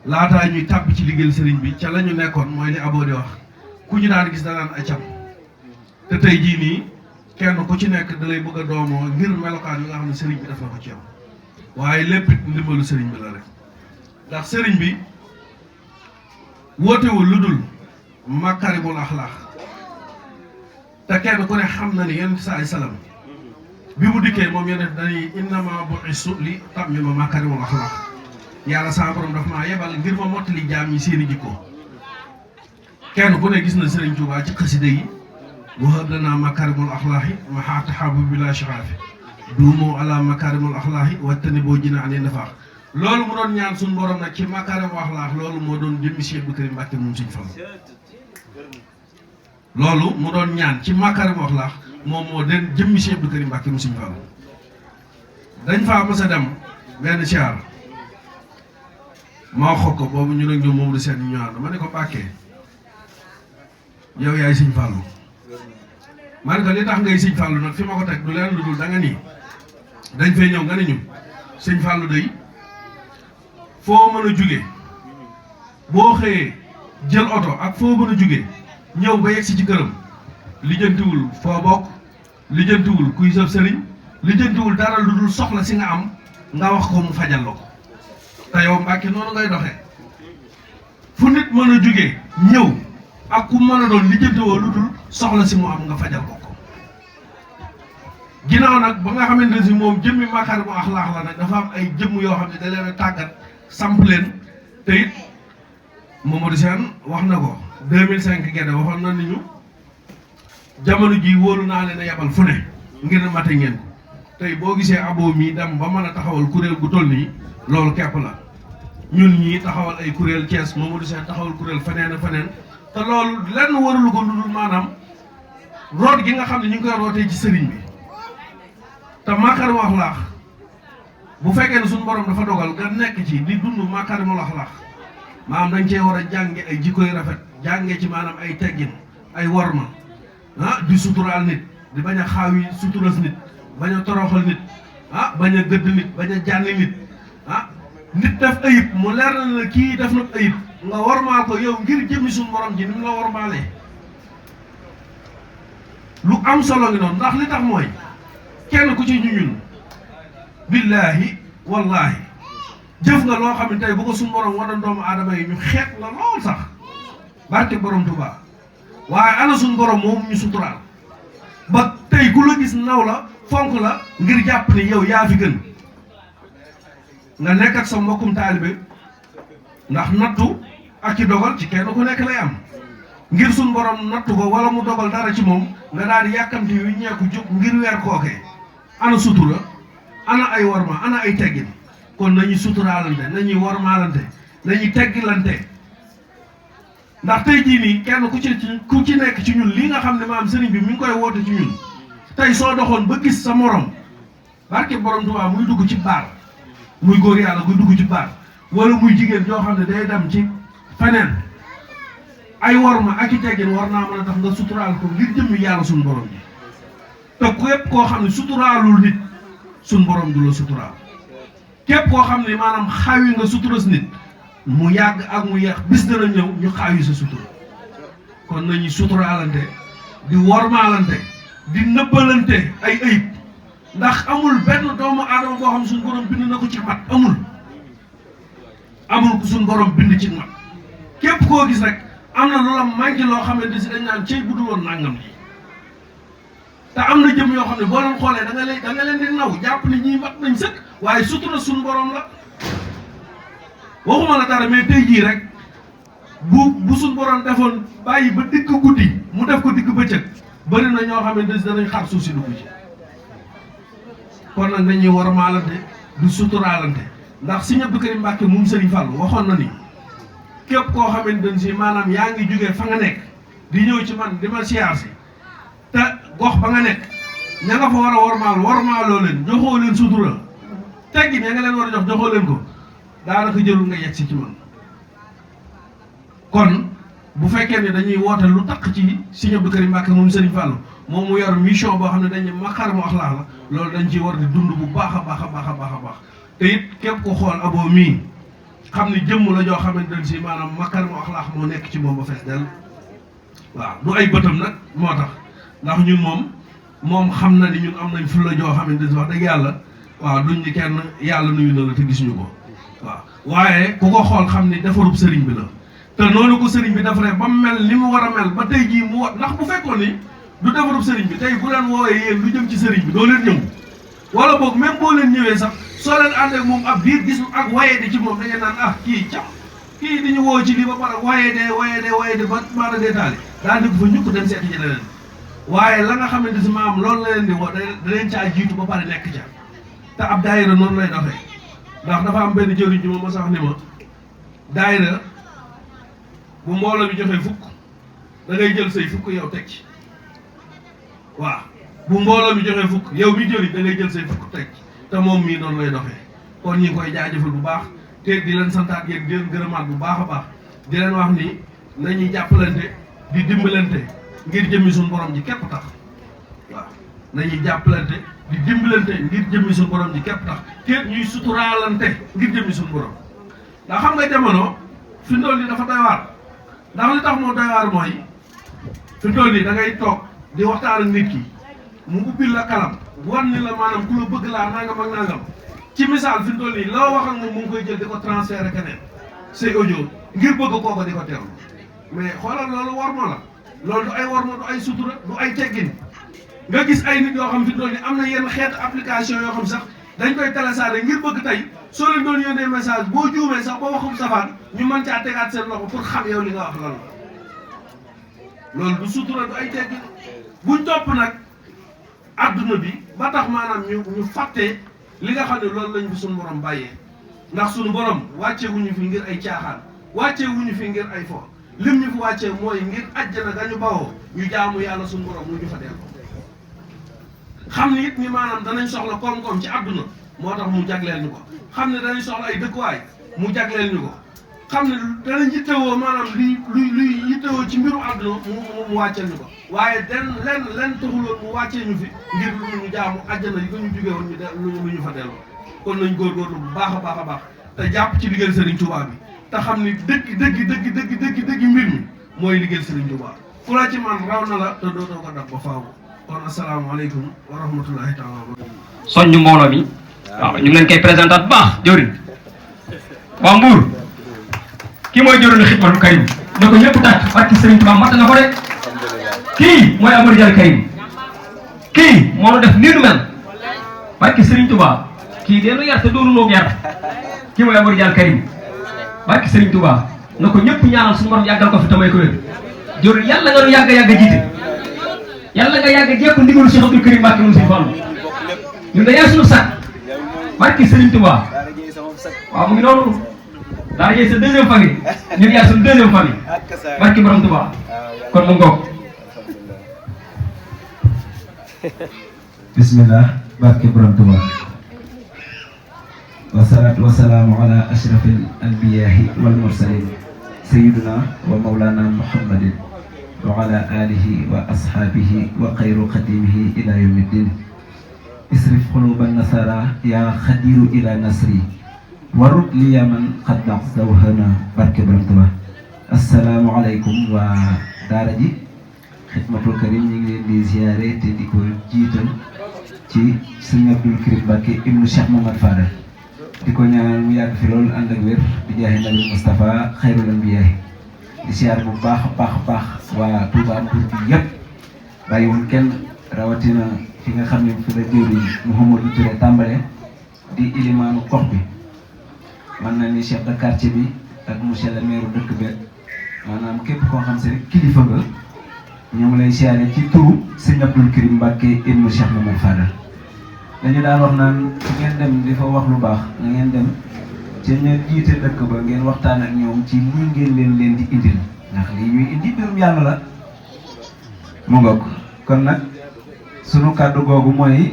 laataa ñuy tàbbi ci liggéeyal sëriñ bi ca la ñu nekkoon mooy li Abo di wax ku ñu daan gis danaan acam te tey jii nii kenn ku ci nekk da lay bëgg a doomoo ngir melokaan yi nga xam ne sëriñ bi def na ko ci yow waaye lépp it ndimbalu sëriñ bi la rek ndax sëriñ bi wootewul lu dul makarimul axlaax te kenn ku ne xam na ni yonent saa salaam bi mu dikkee moom yonent dañuy innama bu'istu li tammima makarimul axlaax yàlla sama borom daf maa yebal ngir ma mottali jaam yi seeni jikko kenn ku ne gis na sëriñ Tuubaa ci xasida yi wahab lanaa makarimul axlaaxi ma xaata xabu bi laa shiraafi duumoo ala makarimul axlaaxi wattani boo jina ani nafaax loolu mu doon ñaan suñu borom nag ci makarimul axlaax loolu moo doon jëmmi Cheikh Abdou Karim Mbacké moom suñu Fallu loolu mu doon ñaan ci makarimul axlaax moom moo den jëmmi Cheikh Abdou Karim Mbacké moom suñu Fallu dañ faa mës a dem benn siyaar maa xool ko boobu ñu nag ñoom moom di seen ñu ànd ma ne ko Mbacké yow yaay Sëñ Fallu ma ne ko li tax ngay Sëñ Fallu nag fi ma ko teg du leen lu dul da nga nii dañ fay ñëw nga ne ñu Sëñ Fallu day foo mën a jóge boo xëyee jël oto ak foo mën a jóge ñëw ba yegsi ci këram lijjantiwul foo bokk lijjantiwul kuy sëf sëriñ lijjantiwul dara lu dul soxla si nga am nga wax ko mu fajal la ko te yow Mbàkke noonu ngay doxee fu nit mën a jóge ñëw ak ku mën a doon lijjantiwoo lu dul soxla si mu am nga fajal ko ko ginnaaw nag ba nga xamante ne si moom jëmmi makaarimu axlaax la nag dafa am ay jëmm yoo xam ne da leen a tàggat samp leen te it Mamadou Sène wax na ko 2005 Guédé waxoon na ni ñu jamono ji wóolu naa leen a yabal fu ne ngir mate ngeen ko tey boo gisee abo mii dem ba mën a taxawal kuréel gu toll nii loolu kepp la ñun ñii taxawal ay kuréel Thiès Mamadou Sène taxawal kuréel feneen ak feneen te loolu lenn warulu ko lu dul maanaam root gi nga xam ne ñu ngi koy rootee ci sëriñ bi te makarim axlaax bu fekkee ne suñu borom dafa dogal nga nekk ci di dund makarimul axlaax maanaam dañ cee war a jànge ay jikko yu rafet jànge ci maanaam ay teggin ay worma di suturaal nit di bañ a xaawi suturas nit bañ a toroxal nit bañ a gëdd nit bañ a jànni nit nit def ayib mu leer na ne kii def na ayib nga wormaal ko yow ngir jëmmi suñu borom ji ni mu la wormaalee lu am solo ngi noonu ndax li tax mooy kenn ku ci ñun billaahi wallaahi jëf nga loo xam ne tey bu ko suñu borom waroon doomu aadama yi ñu xeet la lool sax barke borom Tuubaa waaye ana suñu borom moom ñu suturaal ba tey ku la gis naw la fonk la ngir jàpp ni yow yaa fi gën nga nekk ak sa mbokkum taalibe ndax nattu ak ci dogal ci kenn ku nekk lay am ngir suñu borom nattu ko wala mu dogal dara ci moom nga daal di yàkkamti yu ñeeku jóg ngir weer kookee ana sutura ana ay worma ana ay teggin kon nañuy suturaalante nañuy wormaalante nañuy teggilante ndax tey jii nii kenn ku ci nekk ci ñun lii nga xam ne maam sëriñ bi mi ngi koy woote ci ñun tey soo doxoon ba gis sa morom barke borom Tuubaa muy dugg ci baar muy góor yàlla guy dugg ci baar wala muy jigéen ñoo xam ne day dem ci feneen ay worma ak i teggin war naa mën a tax nga suturaal ko ngir jëmmi yàlla suñu borom ji te képp koo xam ne suturaalul nit suñu borom du la suturaal képp koo xam ne maanaam xaawi nga suturas nit mu yàgg ak mu yeex bis dana ñëw ñu xaawi sa sutura kon nañuy suturaalante di wormaalante di nëbbalante ay ayib ndax amul benn doomu aadama boo xam suñu borom bind na ko ci mat amul ku suñu borom bind ci mat képp koo gis rek am na loola manqué loo xamante si dañ naan cey bu dul woon nangam li te am na jëm yoo xam ne boo leen xoolee da nga leen di naw jàpp ni ñii mat nañ sëkk waaye sutura suñu borom la waxuma la dara mais tey jii rek bu suñu borom defoon bàyyi ba digg guddi mu def ko digg bëccëg bëri na ñoo xamante si danañ xar suuf si dugg ci kon nag nañuy war a maalante du suturaalante ndax Sëriñ Abdou Karim Mbàkke moom Sëriñ Fallu waxoon na ni képp koo xamante ne si maanaam yaa ngi jógee fa nga nekk di ñëw ci man di ma siyaar si te gox ba nga nekk ña nga fa war a wormaaloo leen joxoo leen sutura teggin ya nga leen war a jox joxoo leen ko daanaka jëlul nga yegg si ci man kon bu fekkee ne dañuy woote lu takk ci Sëriñ Abdou Karim Mbàkke moom Sëriñ Fallu moom mu yor mission boo xam ne dañuy makaarimu axlaaq la loolu dañ ciy war di dund bu baax a baax a baax a baax a baax te it képp ko xool abo mii xam ni jëmm la joo xamante ne si maanaam makaarimu axlaaq moo nekk ci moom ba fees del waaw du ay bëtam nag moo tax ndax ñun moom xam na ni ñun am nañ fulla joo xamante ne si wax dëgg yàlla waaw duñ ni kenn yàlla nuyu na la te gisuñu ko waaw waaye ku ko xool xam ni defarub sëriñ bi la te noonu ko sëriñ bi defaree ba mel ni mu war a mel ba tey jii mu war ndax bu fekkoon ni du defarub sëriñ bi tey bu leen woowee yéen lu jëm ci sëriñ bi doo leen ñëw wala boog même boo leen ñëwee sax soo leen ànd ak moom ab biir gis ak waye di ci moom da ngeen naan kii di ñu woo ci lii ba pare waye de ba maanaam dee taali daa dëgg fa ñukk dem seeti ci leneen waaye la nga xamante si maam loolu la leen di woo da leen caa jiitu ba pare nekk ca te ab daayira noonu lay doxee ndax dafa am benn jëriñ ji ma sax ni ma daayira bu mbooloo bi joxee fukk da ngay jël say fukk yow teg ci waaw bu mbooloo mi joxee fukk yow mi jëriñ da ngay jël say fukk teg ci te moom mii noonu lay doxee kon ñi ngi koy jaajëfal bu baax te di leen santaat yéen di leen gërëmaat bu baax a baax di leen wax ni nañuy jàppalante di dimbalante ngir jëmmi suñu borom ji képp tax waaw nañuy jàppalante di dimbalante ngir jëmmi suñu borom ji képp tax te ñuy suturaalante ngir jëmmi suñu borom ndax xam nga jamono fi ndool ni dafa doy waar ndax li tax moo doy waar mooy fi ndool ni da ngay toog di waxtaan ak nit ki mu ubbil la kalam wan ni la maanaam ku la bëgg laa nangam ak nangam ci misaal fi mu toll nii loo wax ak moom mu ngi koy jël di ko transféré keneen say audio ngir bëgg kooko di ko teewlu mais xoolal loolu worma la loolu du ay worma du ay sutura du ay teggin nga gis ay nit yoo xam fi mu toll nii am na yenn xeetu application yoo xam sax dañ koy téléchargé ngir bëgg tey soo leen doon yónnee message boo juumee sax ba waxum safaan ñu mën caa tegaat seen loxo pour xam yow li nga wax lan la loolu du sutura du ay teggin buñ topp nag adduna bi ba tax maanaam ñu fàtte li nga xam ne loolu lañ fi suñu borom bàyyee ndax suñu borom wàcce wuñu fi ngir ay caaxaan wàcce wuñu fi ngir ay fo lim ñu fi wàccee mooy ngir àjjana ga ñu bawoo ñu jaamu yàlla suñu borom mu ñu fa dellu xam ni it ni maanaam danañ soxla koom-koom ci adduna moo tax mu jagleel ñu ko xam ne danañ soxla ay dëkkuwaay mu jagleel ñu ko xam ne danañ yittewoo maanaam luy yittewoo ci mbiru àdduna mu wàcceel ñu ko waaye lenn taxuloon mu wàccee ñu fi ngir lu ñu jaamu àjjana yi ko ñu jógee woon lu ñu fa delloo kon nañ góorgóorlu bu baax a baax a baax te jàpp ci liggéeyal Serigne Touba bi te xam ni dëgg mbir mi mooy liggéeyal Serigne Touba ku la ci man raw na la te dootoo ko dab ba faaw kon asalaamaaleykum wa rahmatullahi taala wa barakatuh. soññu mbooloo mi waaw ñu ngi leen koy présenté bu baax jëwriñ waa Mbour kii mooy jëwriñu Xidmatul Karim ne ko ñëpp tàcc barki Serigne Touba mat na ko de kii mooy Amadou Dial Karim kii moo nu def nii nu mel barki Serigne Touba kii dee nu yar te doonu noog yar kii mooy Amadou Dial Karim barki Serigne Touba na ko ñëpp ñaanal suñu borom yàggal ko fi tamay ko wér jëwriñ yàlla nga nu yàgg jiite yàlla nga yàgg jekk ndigalu Cheikh Abdoul Karim Mbacké moom si Fall ñun de yaay suñu sac barki Serigne Touba waaw mu ngi noonu daa jëy sa deuxième famille ñun yaay suñu deuxième famille barki borom Touba kon mu ngoog bismillah barke borom Touba wasalaatu wasalaamu ala ashrafil anbiyahi wal mursalin sayyiduna wa mawlana muhammadin wa ala alihi wa ashabihi wa xayru xadimihi ila yawmiddin isrif xuluban nasara ya xadiru ila nasri warut li yaman xad zawhana barke borom Touba assalaamu aleykum waa daara ji Xidmatul Karim ñu ngi leen di ziare te di ko jiital ci Serigne Abdoul Karim Mbacké ibnu Cheikh Mohamad Fadal di ko ñaanal mu yàgg fi loolu ànd ak wér di jaahi nabi Moustapha xayrul anbiyaay di ziare bu baax a baax waa Touba Mbour bi yëpp bàyyiwul kenn rawatina fi nga xam ne fi la jëwriñ Mouhamadou Touré tàmbale di ilimaanu gox bi man na ni chef de quartier bi ak monsieur le maire dëkk bi maanaam képp koo xam si rek kilifa nga ñu ngi lay siyaare ci turu Serigne Abdoul Karim Mbacké ibnu Cheikh Mohamad Fadal dañu daan wax naan su ngeen dem di fa wax lu baax na ngeen dem ca ña jiite dëkk ba ngeen waxtaan ak ñoom ci lii ngeen leen di indil ndax lii ñuy indi mbirum yàlla la mu ngoog kon nag sunu kàddu googu mooy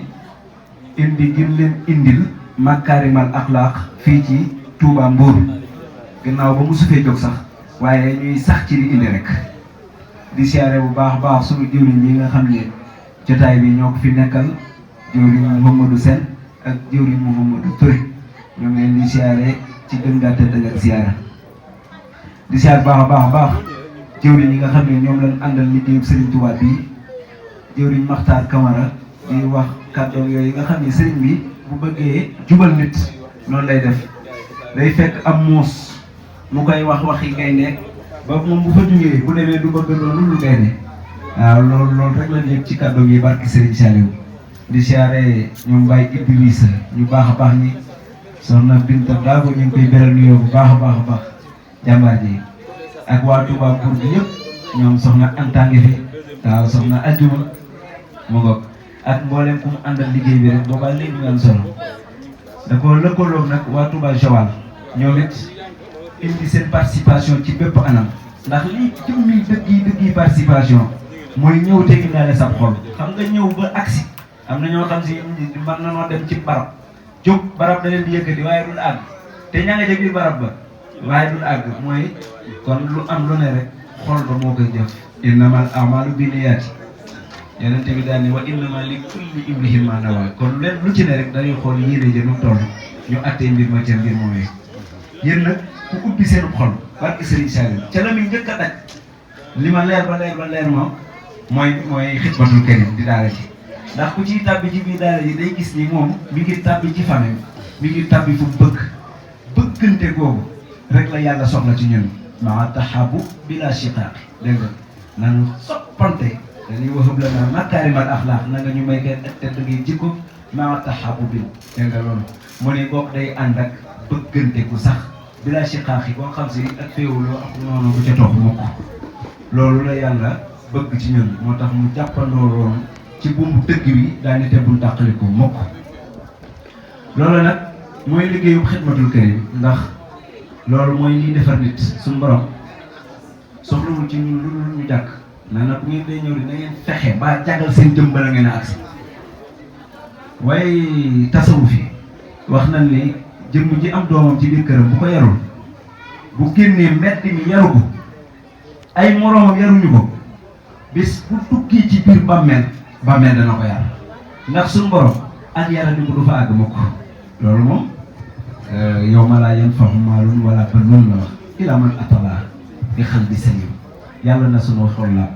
indi gën leen indil makaarimal axlaaq fii ci Touba Mbour gannaaw ba mu su fee jóg sax waaye ñuy sax ci di indi rek di siyaare bu baax sunu jëwriñ yi nga xam ne jotaay bi ñoo ko fi nekkal jëwriñ Mouhamadou Sène ak jëwriñ Mouhamadou Touré ñoo ngi leen di siyaare ci gën gaa tëdd ak siyaara di siyaare baax jëwriñ yi nga xam ne ñoom lañ àndal liggéeyu Serigne Touba bi jëwriñ Makhtar Camara di wax kàddoom yooyu nga xam ne Serigne bi bu bëggee jubal nit noonu lay def day fekk am muus mu koy waxi gaynde ba moom bu fa jógee bu demee du bëgg loolu lu gaynde waaw loolu rek lañ yëg ci kàddu gi barki Serigne Saliou di siyaare ñoom Baye Idrissa ñu baax ñi soxna Binta Daago ñu ngi koy beral nuyoo bu baax a baax jàmbaar ji ak waa Touba Mbour bi yëpp ñoom soxna Anta ngi fi waaw soxna Ajuma mu ngoog ak mboolem ku mu àndal liggéey bi rek boobaa léegi ñu am solo da ko lëkkaloog nag waa Touba Joal ñoom it indi seen participation ci bépp anam ndax lii jëmmi dëgg participation mooy ñëw te indaale sa xol xam nga ñëw ba agsi am na ñoo xam si mën na noo dem ci barab jóg barab da leen di yëkkati waaye dul àgg te ña nga ca biir barab ba waaye dul àgg mooy kon lu am lu ne rek xol ba moo koy jëf innamal a'malu binniyaati yonent bi daal ni wa innama li kulli imri'in ma nawaa kon leen lu ci ne rek dañuy xool yéene ja nu toll ñu attee mbir ma ca mbir moomee yéen nag ku ubbi seen xol barke Serigne Saliou ca la muy njëkk a daj li ma leer ba leer moom mooy Xidmatul Karim di daara ji ndax ku ciy tàbbi ci biir daara ji day gis ni moom mi ngi tàbbi ci famille mi ngi tàbbi fu bëggante googu rek la yàlla soxla ci ñun maa taxabu bila shiqaaq dégg nga nanu soppante dañuy waxub la naa makaarimal axlaaq na nga ñu may kay te dëgg jikko maa taxabu bi dégg nga loolu mu ne bokk day ànd ak bëggante ku sax bila shiqaaq yi boo xam si ak féewuloo ak noonu bu ca topp mukk loolu la yàlla bëgg ci ñun moo tax mu jàppandoo loolu ci bumbu dëgg bi daal di te bul tàqaliko mokk loolu nag mooy liggéeyu xidmatul karim ndax loolu mooy liy defar nit suñu borom soxlawul ci ñun lu ñu jàkk naa nag bu ngeen day ñëw di na ngeen fexe ba jàggal seen jëm bala ngeen a agsi waaye tasawu fi wax nañ ni jëmm ji am doomam ci biir këram bu ko yarul bu génnee mbedd mi yaru ko ay moroomam yaruñu ko bis bu tukki ci biir bàmmeel dana ko yar ndax suñu borom ak yara di ko du fa àgg mukk loolu moom yawma laa yanfa'u maalun wala banuun la wax illaa man ataa bi qalbin saliim yàlla na sunu xol la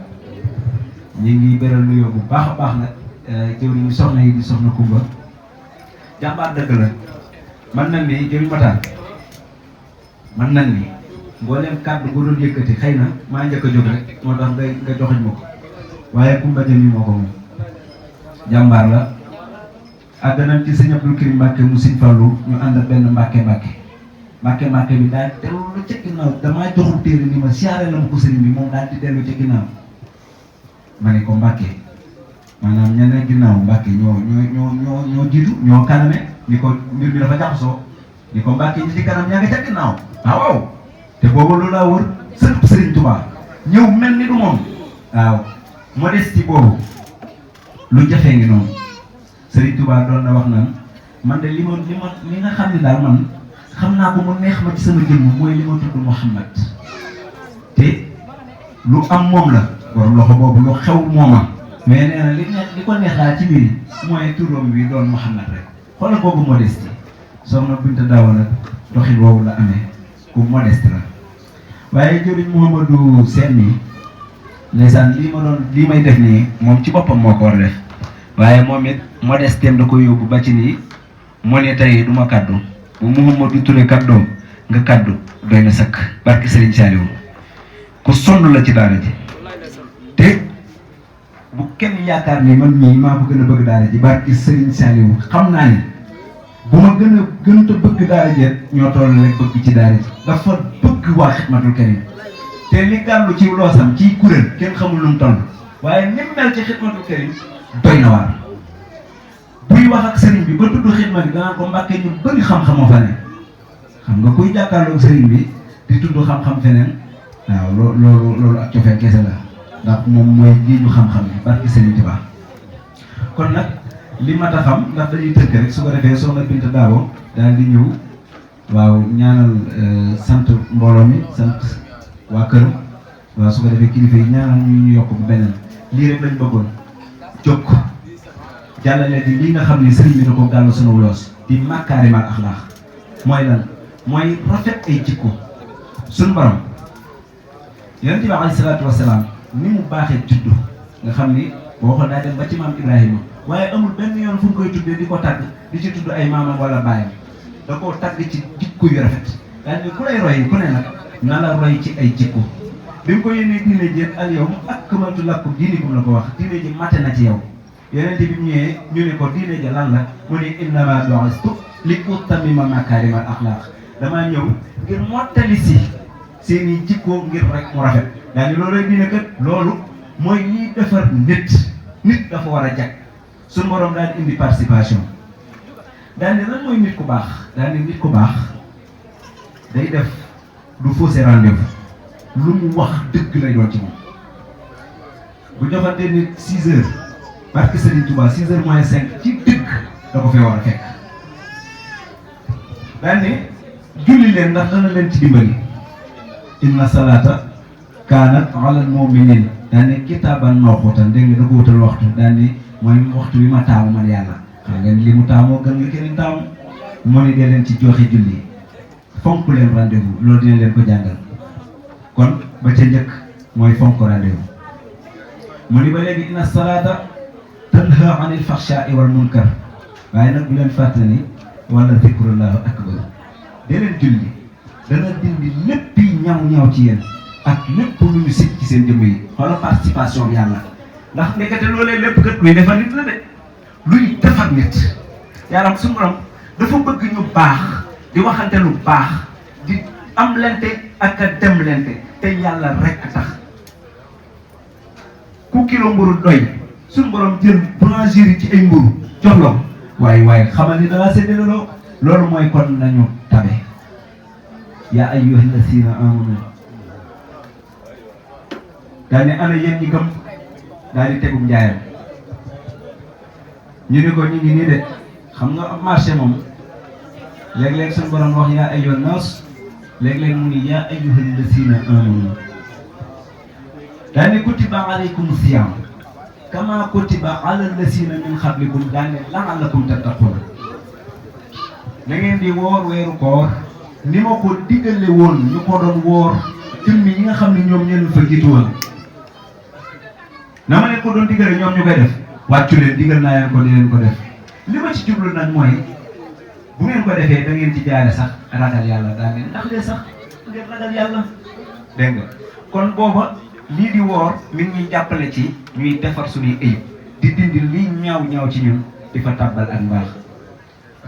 ñu ngi beral nuyoo bu baax a baax nag jëwriñu soxna yi di soxna Kumba jàmbaar dëgg la man nañ ni jëriñ Matar man nañ ni mboolem kàddu bu doon yëkkati xëy na maa njëkk a jóg rek moo tax nga joxuñ ma ko waaye Kumba jëm yi moo ko moom jàmbaar la àgg nañ ci sëñ Abdou Karim Mbàkke mu sëñ Fallu ñu ànd ak benn Mbàkke bi daal dellu ca ginnaaw damaa joxul téere ni ma siyaare la ma ko sëriñ bi moom daal di dellu ca ginnaaw ma ne ko Mbàkke maanaam ñeneen ginnaaw Mbàkke ñoo jiitu ñoo kaname ni ko mbir mi dafa jaxasoo ni ko Mbàkke ñi ci kanam ñaa nga ca ginnaaw waaw te boobu lu laa wër sëriñ Tuubaa ñëw mel ni du moom waaw modestie boobu lu jafee ngi noonu sëriñ Tuubaa doon na wax naan man de li nga xam ne daal man xam naa ko mu neex ma ci sama jëmm mooy li ma tudd Muhammad te lu am moom la borom loxo boobu lu xew mooma mais nee na li ko neex daal ci biir mooy turam wi doon Muhammad rek xoolal boobu modestie soxna Binta Daawa nag doxin boobu la amee ku modeste la waaye jëriñ Mouhamadou Sène mi ndeysaan lii may def nii moom ci boppam moo ko war a def waaye moom it modestem da ko yóbbu ba ci nii moo ne tey du ma kaddu bu Mouhamadou Touré kaddoom nga kaddu doy na sakk barki Serigne Saliou ku sonn la ci daara ji te bu kenn yaakaar ni man mii maa ko gën a bëgg daara ji barki Serigne Saliou xam naa ni bu ma gën a bëgg daara ji ñoo toll rek bëgg ci daara ji dafa bëgg waa Xidmatul Karim te li gàllu ci loosam ci kuréel kenn xamul lu mu toll waaye ni mel ci Xidmatul Karim doy na waar buy wax ak sëriñ bi ba tudd xidma bi danaa ko Mbàkke ñu bëri xam-xamoo fa ne xam nga kuy jàkkaarloog sëriñ bi di tudd xam-xam feneen waaw loolu ak cofeel kese la ndax moom mooy ji ñu xam-xam bi barki sëriñ Tuubaa kon nag li mat a xam ndax dañuy tënk rek su ko defee soxna Binta Daawo daal di ñëw waaw ñaanal sant mbooloo mi sant waa këram waaw su ko defee kilifa yi ñaanal ñu yokk bu beneen lii rek lañ bëggoon jokk jàllale di li nga xam ne sëriñ bi da ko gàll sunu loos di makaarimal axlaax mooy lan mooy rafet ay jikko suñu borom yonent bi alayhi salaatu wasalaam ni mu baaxee juddu nga xam ni boo xool daa dem ba ci maam Ibrahima waaye amul benn yoon fu mu koy tuddee di ko tagg di ci tudd ay maamam wala baayam da koo tagg ci jikko yu rafet daal ni ku lay roy ku ne nag na la roy ci ay jikko bi mu ko yéenee diine ji al yawma akmaltu lakum diinakum la ko wax diine ji mate na ci yow yeneen bi mu ñëwee ñu ne ko diine ja lan la mu ne innamaa bu'istu li utammima makaarimal axlaaq damaa ñëw ngir mottali si seen i jikko ngir rek mu rafet daa ni loolu rek diine kat loolu mooy ñiy defar nit dafa war a jag suñu borom daal di indi participation daal ni lan mooy nit ku baax daal ni nit ku baax day def du fausser rendez-vous lu mu wax dëgg lay doon ci moom bu joxante nit 6 heures parce que Serigne Touba 6 heures moins 5 ci dëgg da ko fee war a fekk daal ni julli leen ndax dana leen ci dimbali inna salaata kaanat alal mu'miniin daal ni kitaaban mawquutan dégg nga da ko wutal waxtu daal ni mooy waxtu bi ma taamu man yàlla xam nga li mu taamoo gën nga keneen taamu moo ni dee leen ci joxe julli fonk leen rendez-vous loolu dina leen ko jàngal kon ba ca njëkk mooy fonk rendez-vous mu ni ba léegi inna salaata tanha anil fahshaa'i wal munkar waaye nag bu leen fàtte ni wala zikrullaahi akbar dee leen julli dana dindi lépp ñaw ci yéen ak lépp lu ñu sit ci seen jëmm yi xoolal participation bi yàlla ndax nekkate loolee lépp kat luy defar nit la de luy defar nit yàlla suñu borom dafa bëgg ñu baax di waxante lu baax di am lente ak a dem lente te yàlla rekk tax ku kilo mburu doy suñu borom jël boulangerie ci ay mburu jox la waaye xamal ni dala séddale loolu mooy kon nañu tabe yaa ayyuhal lazina amanu daal ne ana yéen ñi gëm daal di tegum njaayam ñu ne ko ñu ngi nii de xam nga am marché moom léeg-léeg suñu borom wax yaa ayyuhan naas léeg-léeg mu ni yaa ayyuhal lazina amanu daal ne kutiba alaykum siyam kama kutiba ala lazina min qablikum daal ne la'allakum tattaqun na ngeen di woor weeru koor ni ma ko diggale woon ñu ko doon woor jëmmi ñi nga xam ne ñoom ñenn fa jiitu woon na ma leen ko doon diggale ñoom ñu koy def wàccu leen diggal naa leen ko di leen ko def li ma ci jublu nag mooy bu ngeen ko defee da ngeen ci jaare sax ragal yàlla daa ngeen ndax lee sax ngeen ragal yàlla dégg nga kon booba lii di woor mi ngi ñuy jàppale ci ñuy defar suñuy ayib di dindi lii ñaaw ci ñun di fa tàbbal ak mbaax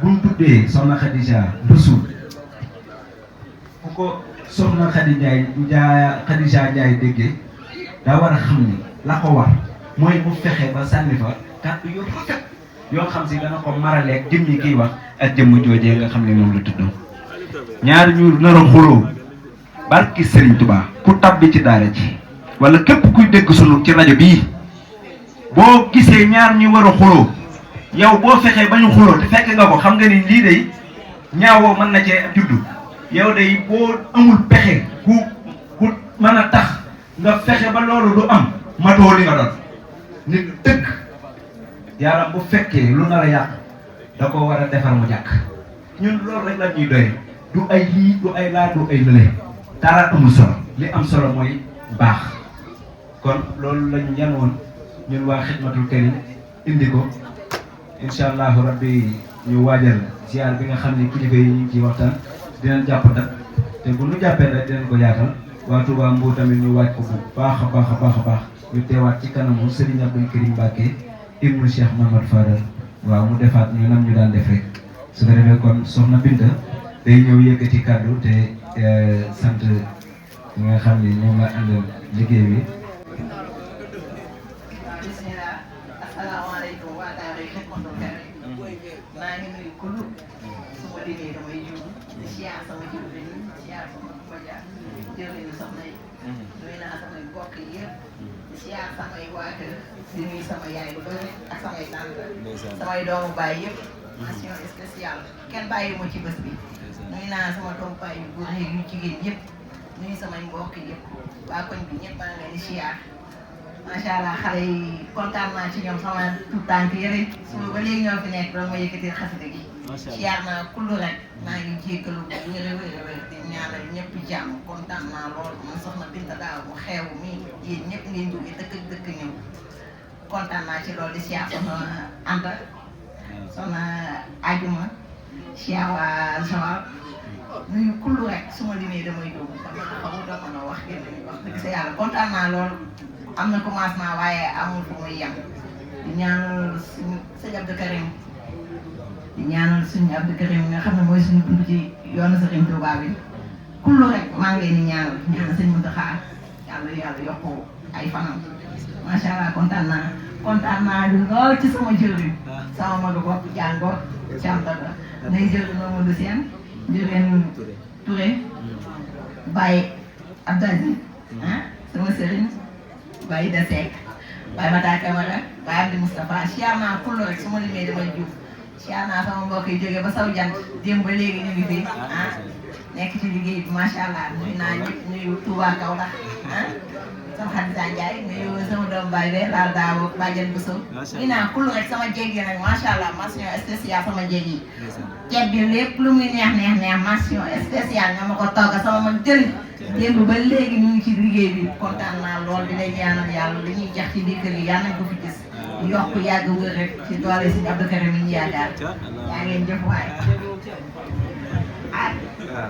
buñ tuddee soxna Khadija Rasul fu ko soxna Khadija Njaay déggee daa war a xam ni la ko war mooy bu fexe ba sànni fa kàddu yu rafet yoo xam si dana ko maraleeg jëm ñi kiy wax ak jëmm joojee nga xam ne moom la tudd ñaari ñu nar a xuloo barki Serigne Touba ku tabbi ci daara ji wala képp kuy dégg sunu ci rajo bii boo gisee ñaar ñu war a xuloo yow boo fexee ba ñu xuloo te fekk nga ko xam nga ni lii day ñaawoo mën na cee juddu yow day boo amul pexe ku mën a tax nga fexe ba loolu du am matoo li nga doon nit dëkk yaram bu fekkee lu nar a yàq da ko war a defar mu jàkk ñun loolu rek la ñuy doye du ay lii du ay laa du ay lële dara amul solo li am solo mooy baax kon loolu lañu yan woon ñun waa Xidmatul Karim indi ko incha allahu rabbi ñu waajal ziar bi nga xam ne kilifa yi ñu ngi ciy waxtaan dinañ jàpp dat te bu ñu jàppee rek dinañ ko yaatal waa Touba Mbour tamit ñu waaj ko bu baax a baax ñu teewaat ci kanamu Serigne Abdou Karim Mbacké ibnu Cheikh Mamadou Fadal waaw mu defaat ñu nam ñu daan def rek su ko defee kon soxna Binta day ñëw yëkkati kàddu te sant ñi nga xam ne ñoom la àndal liggéey bi. bismillah asalaamaaleykum waa daara Xidmatul Karim maa ngi nuyu kullu su ma demee damay juum di siyaar sama jiw bi nii siyaar sama baja jërëjëf soxna yi nuyu naa samay mbokk yi yëpp di siyaar samay waa kër di nuyu sama yaay bu bëri ak samay tante samay doomu baay yëpp mention spéciale kenn bàyyi ma ci bés bi nuyu naa sama doomu baay yu góor yu jigéen yëpp nuyu samay mbokk yëpp waa koñ bi ñëpp maa ngi leen di siyaar macha allah xale yi kontaan naa ci ñoom sama tout tànk yëre suba ba léegi ñoo fi nekk doon ma yëkkati xasida gi siyaar naa kullu rek maa ngi jéggalu bu wér di ñaanal ñëpp jàmm kontaan naa lool man soxna Binta daaw mu xeew mi yéen ñëpp ngeen jóge dëkk dëkk ñëw kontaan naa ci loolu di siyaar soxna Anta soxna Ajuma siyaar waa Joal nuyu kullu rek su ma limee damay jóg dama xamu doo mën a wax génn wax dëgg sa yàlla kontaan naa lool am na commencement waaye amul fu muy yem di ñaanal suñu sëñ Abdou Karim di ñaanal suñu Abdou Karim nga xam ne mooy suñu dund ci yoonu Sëriñ Tuubaa bi kullu rek maa ngi leen di ñaanal sëñ Muntaxa yàlla yokku ay fanam macha allah kontaan naa lool ci sama jëriñ sama magu bopp jàngoor càmtaga nay jëriñ Mamadou Sène jëriñ Touré Baye Abdou Aziz sama sëriñ Baye da Seck Baye Mata Camara Baye Abdi Moustapha siyaar naa kullu rek su ma limee damay juum siyaar naa sama mbokk yi jógee ba saw jant démb ba léegi ñu ngi fi nekk ci liggéey bi macha allah nuyu naa ñëpp nuyu Touba Kaolack sama Khadija Ndiaye nuyu sama doom Baye be laal daaw Badiane Bousso nuyu naa kullu rek sama jéeg yi nag macha allah mention spéciale sama jéeg yi ceeb bi lépp lu muy neex mention spéciale ñoo ma ko togga sama man jëriñ démb ba léegi ñu ngi ci liggéey bi kontaan naa lool di lay ñaanal yàlla li ñuy jax ci biir kër yi yàlla nañ ko fi gis yokk yàgg wër rek ci doole si Abdou Karim yi ñu yaakaar yaa ngeen jëf waay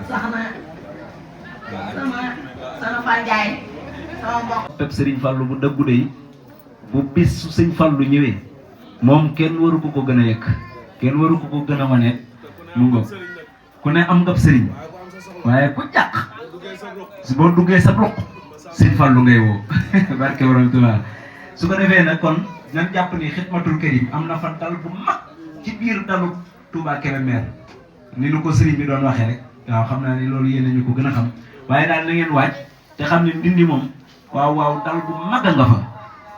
sama Fall Ndiaye sama mbokk pep Serigne Fallou bu dëggu de bu bis su Serigne Fallou ñëwee moom kenn waru ko gën a yëkk kenn waru ko gën a waneet mu ngoog ku ne am nga Serigne waaye ku jàq su boo duggee sa loq Serigne Fallou ngay woo barke waral Tuubaa su ko defee nag kon nañ jàpp ni Xidmatul Karim am na fa dal bu mag ci biir dalu Touba Kébémer ni nu ko sëriñ bi doon waxee rek waaw xam naa ni loolu yéen ñu ko gën a xam waaye daal na ngeen waaj te xam ne Ndindi moom waaw dal bu mag a nga fa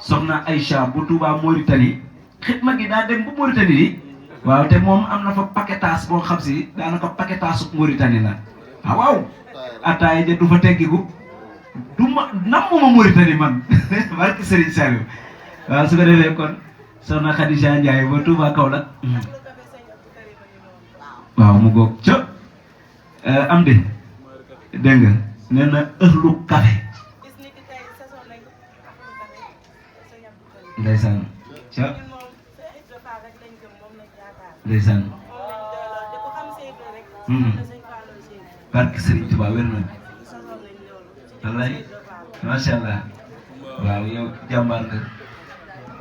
soxna Aïcha bu Touba Mauritanie xidma gi daa dem bu Mauritanie di waaw te moom am na fa paquetage boo xam si daanaka paquetage Mauritanie la waaw ataaya ja du fa teggiku du ma nammuma Mauritanie man barki Serigne Saliou waaw su ko defee kon soxna Khadija Ndiaye ba Touba Kaolack waaw mu goog ca am de dégg nga nee na ëxlu café ndeysaan ca ndeysaan barke Serigne Touba wér na wallaay macha allah waaw yow jàmbaar nga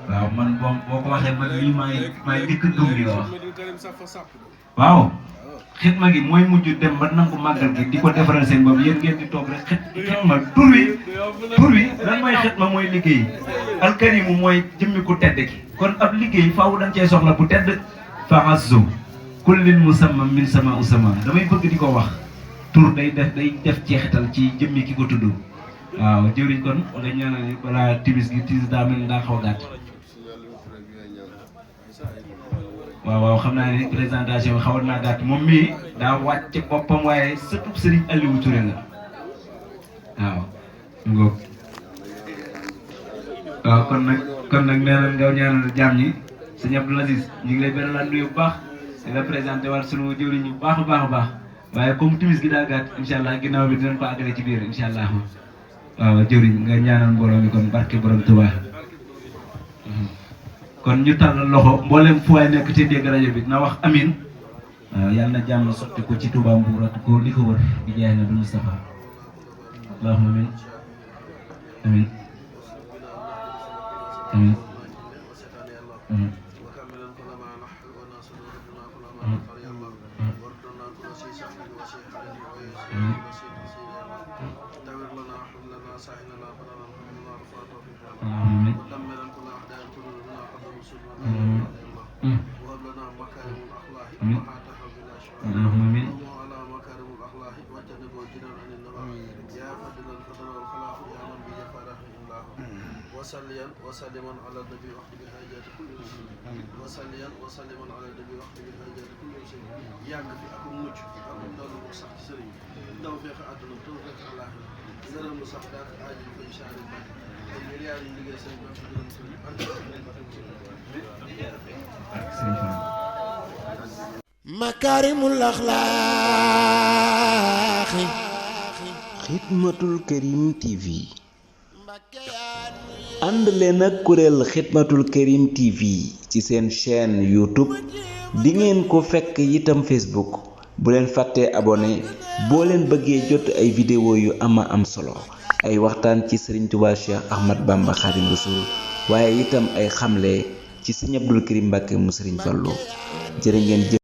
waaw man boo ko waxee man lii maay njëkk a gëm li nga wax waaw xidma gi mooy mujj dem ba nangu màggal gi di ko defaral seen bopp yéen ngeen di toog rek xidma tur wi lan mooy xidma mooy liggéey alkarimu mooy jëmmi ku tedd ki kon ab liggéey faaw dañ cee soxla bu tedd faxasu kullin musamma min sama usama damay bëgg di ko wax tur day def jeexital ci jëmmi ki ko tudd waaw jëwriñ kon nga ñaanal ni balaa timis gi timis daa mel ni daa xaw gàtt waaw xam naa ni présentation bi xawoon naa gàtt moom mii daa wàcc boppam waaye sëtub Serigne Aliou Touré la waaw ngoog waaw kon nag nee na nga ñaanal jaam ñi sëñ Abdoul Aziz ñu ngi lay beral nuyu bu baax di la présenté waat sunu jëwriñ bu baax a baax waaye comme timis gi daa gàtt incha allah ginnaaw bi dinañ ko àggale ci biir incha allah waaw jëwriñ nga ñaanal mbooloo mi kon barke borom Tuubaa kon ñu tàllal loxo mboolem fu waay nekk te dégg rajo bi na wax amin waaw yàlla na jàmm sotti ko ci Touba Mbour ak ko li ko wër di jaay na du Moustapha allahumma amin amin amin amin وصليا وسلما على النبي وحده بحاجات كل شيء وصليا وسلما على النبي وحده بحاجات كل شيء yàgg fi ak mucc ak doon bu sax ci sëriñ taw feex àdduna taw feex àllaaxira ngërëm lu sax daal aaji ko incha allah ak milliards yi liggéey sëriñ ba gërëm sëriñ Makarimul Akhlaq Xidmatul Karim TV ànd leen ak kuréel Xidmatul Karim TV ci seen chaîne YouTube di ngeen ko fekk itam Facebook bu leen fàttee abonné boo leen bëggee jot ay vidéo yu ama am solo ay waxtaan ci Serigne Touba Cheikh Ahmad Bamba Khadim Rassoul waaye itam ay xamle ci Serigne Abdoul Karim Mbacké mu Serigne Fallou jërë ngeen jëf